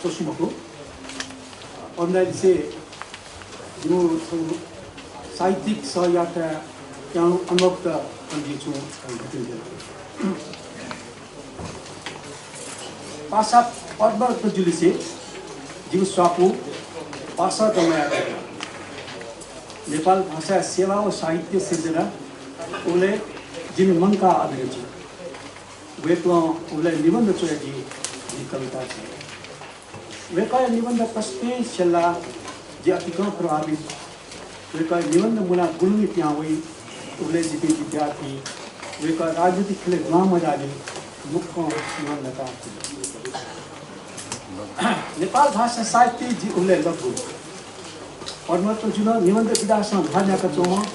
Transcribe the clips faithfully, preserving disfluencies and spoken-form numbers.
तसु मखु। अरुणालीसे जिगु छगू साहित्यिक सहयात्रा यानाः अनुभवत कनादी छुं घटिन्ते। पासा पद्मरत्नजुलिसे जिगु स्वापू पासा दमया नेपाल भाषा सेवा व साहित्य सिर्जना उबलय् जिमि मंकाः अभिरुचि। वय्कलं उबलय् निबन्ध च्वयादी, जिं कविता च्वये। वय्कःया निबन्ध तसकं स्यल्लाः जि अतिकं प्रभावित। वय्कःया निबन्ध मुनाः गुलिं पिहां वइ। उबलय् जिपिं विद्यार्थी, वय्कः राजनीतिक ख्यलय् दुहां मदयानि मुक्कं निबन्धकार। नेपाल भाषा साहित्य जि उबलय् लग्गु। पद्मरत्नजुं निबन्ध विधासं भार न्ह्याकाच्वंम्ह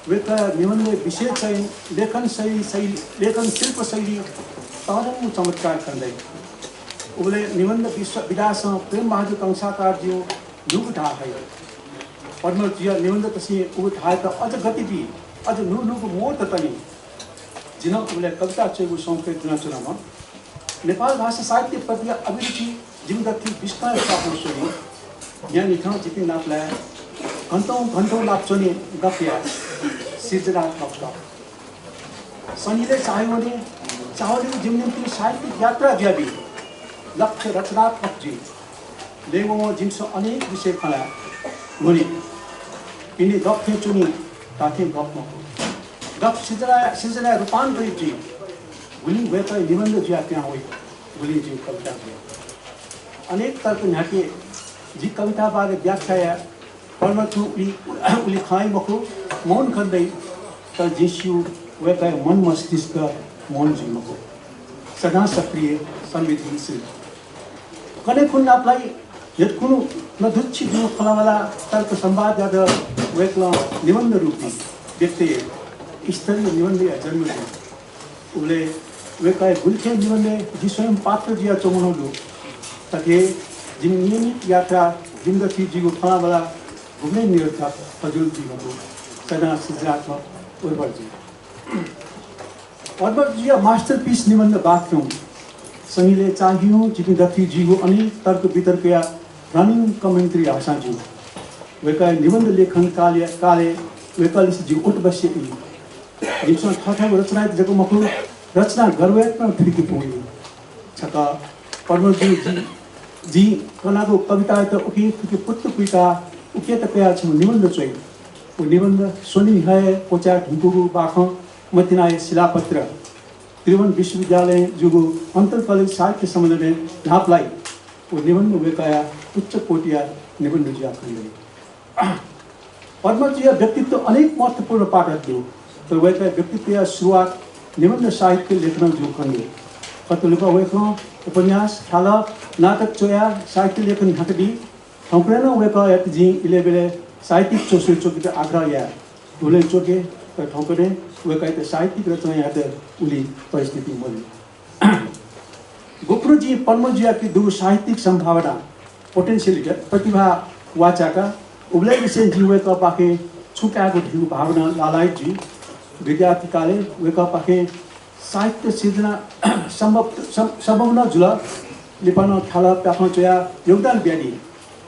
वय्कः निबन्ध विषय चयन, लेखन शैली, शैली, लेखन शिल्प शैली तःधंगु चमत्कार खनेदइ। उबलय् निबन्ध विश्व विधासं प्रेमबहादुर कंसाकारजुं न्हूगु धाः हइ। पद्मरत्नजुया निबन्धतय्सं उगु धाःयात अझ गति बी, अझ न्हू न्हूगु मोड़ ततनि। जिं नं उबलय् कविता च्वयेगु संकेत दनाच्वनाम्ह। नेपाल भाषा साहित्य प्रति अभिरुचि जिमि दथुइ बिस्कं स्वापू स्वनी। न्हियान्हिथं जिपिं नापलाये घन्टौं घन्टौं लाप च्वने गफ याये। सिर्जनात्मक गफ। सनिलय् चाःहिवने, चाःहिवनेगु जिमि निंतिं साहित्यिक यात्रा जुयाबी। लक्ष्य रचनात्मक जुइ। लय्‌वंवं जिमिसं अनेक विषय खँ ल्हाये। न्ह्यःने पिने गफ थें च्वनी, धात्थें गफ मखु। गफ सिर्जना, सिर्जनाय् रूपान्तरित जुइ। गुलिं वय्कःया निबन्ध जुयाः पिहां वइ, गुलिं जिगु कविता जुइ। अनेक तर्क न्ह्याके, जि कविता बारे व्याख्या याये। पद्मरत्नजुं उलि, उलि खँ ल्हाइ मखु, मौन खनेदइ, तर जिं स्यू, वय्कःया मन मस्तिष्क मौन जुइ मखु। सदां सक्रिय, संवेदनशील। कन्हय् खुन्हु नापलाइ, यदकुन्हु नदुच्छि दुगु खँल्हाबल्हा तर्क संवादयात वय्कलं निबन्ध रूपी व्यक्तय् स्तरीय निबन्धया जन्म जुइ। उबलय् वय्कःया गुलिखय् निबन्धय् जि स्वयं पात्र जुयाच्वंगु नं दु। थथे जिमि नियमित यात्रा जिमि दथुइ जुइगु खँल्हाबल्हा गुबलें निरर्थक, फजुल जुइ मखु, सदां सृजनात्मक, उर्वर जुइ। पद्मरत्नजुया masterpiece निबन्ध बाथरुम। सनिलय् चाःहिवं जिमि दथुइ जुइगु अनेक तर्क वितर्कया running commentary धाःसां ज्यू। वय्कःया निबन्ध लेखन कालया, कालय् वय्कःलिसे जिगु उठबस ई। जिमिसं थःथःगु रचनायात जक मखु, रचना गर्वयात नं थुइके फुइ। छकः पद्मरत्नजुं जिं कनागु कवितायात उखे थुखे पुत्त पुइकाः उखेयात कयाः छम्ह निबन्ध च्वइ। व निबन्ध स्वनिगु हे क्वचाये धुंकूगु बाखं मतिनाया शिलापत्र त्रिभुवन विश्वविद्यालयं जूगु अन्तर college साहित्य सम्मेलनय् न्हापालाइ। व निबन्ध वय्कःया उच्च कोटिया निबन्ध जुयाः खनेदइ। पद्मरत्नजुया व्यक्तित्व अनेक महत्त्वपूर्ण पाटत दु, तर वय्कःया व्यक्तित्वया सुरुवात निबन्ध साहित्य लेखनं जूगु खनेदइ। खः त लिपा वय्कलं उपन्यास, ख्यालः, नाटक च्वयाः साहित्य लेखन न्ह्याकादी। थौंकन्हय् नं वय्कःयात जिं इलय्ब्यलय् साहित्यिक च्वसुय् च्वकेत आग्रह याये। उबलय् च्वके, तर थौंकन्हय् वय्कःयात साहित्यिक रचना यायेत उलि परिस्थिति मदु। गुगुं जिं पद्मरत्नजुयाके दुगु साहित्यिक सम्भावना, potentiality, प्रतिभा वाःचाका, उबलय् निसें जिं वय्कःपाखें छुं कायेगु धइगु भावना लालायित जुइ। विद्यार्थी कालय् वय्कःपाखें साहित्य सिर्जना सम्भव, सम-, सम्भव नं जुल। लिपा नं ख्यालः प्याखं च्वयाः योगदान बियादी।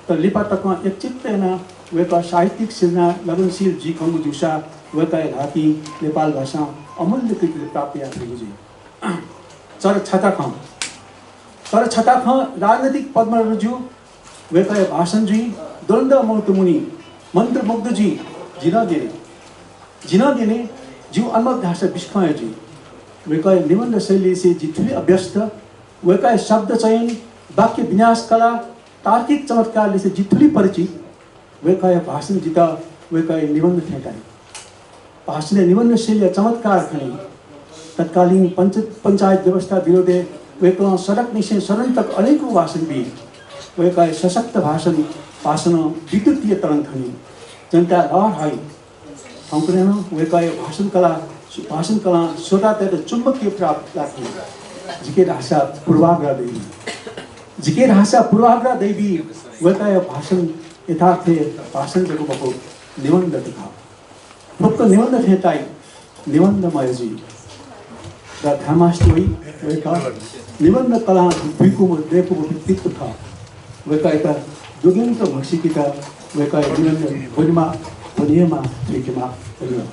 तर लिपा तकं एकचित्त यानाः वय्कः साहित्यिक सिर्जनाय् लगनशील जुइ खंगु जूसा वय्कःया ल्हातिं नेपाल भाषां अमूल्य कृतित प्राप्त याये फइगु जुइ। तर छता खँ, तर छता खँ राजनैतिक पद्मरत्नजु, वय्कःया भाषण जुइ, द्वन्द्व मौत मुनि मन्त्रमुग्ध जुइ, जि नं द्यने। जि नं द्यने, जिगु अनुभव धाःसा बिस्कं हे जुइ। वय्कःया निबन्ध शैलीलिसे जि थुलि अभ्यस्त, वय्कःया शब्द चयन, वाक्य विन्यास कला, तार्किक चमत्कारलिसे जि थुलि परिचित, वय्कःया भाषण जितः वय्कःया निबन्ध थें ताइ। भाषणय् निबन्ध शैलीया चमत्कार खनी। तत्कालीन पञ्च-, पञ्चायत व्यवस्था विरोधय् वय्कलं सडकनिसें सदन तक अनेकं भाषण बी। वय्कःया सशक्त भाषण, भाषणं विद्युतीय तरंग खनी। जनताया लहर हइ। थौंकन्हय् नं वय्कःया भाषण कला, भाषण कलां श्रोतातय्त चुम्बकीय प्रभाव लाकी। जिके धाःसा पूर्वाग्रह दइबी। जिके धाःसा पूर्वाग्रह दइबी। वय्कःया भाषण यथार्थ भाषण जक मखु, निबन्ध जक खः। फुक्क निबन्ध थें ताइ, निबन्धमय जुइ। धायेमास्ति वइ। वय्‌कः निबन्ध कलां बुइकूम्ह दय्‌कूम्ह व्यक्तित्व खः। वय्‌कःयात दुग्यंक म्हसीकेत वय्‌कःया निबन्ध ब्वनेमा ब्वनेमा थुइकेमा। धन्यवाद।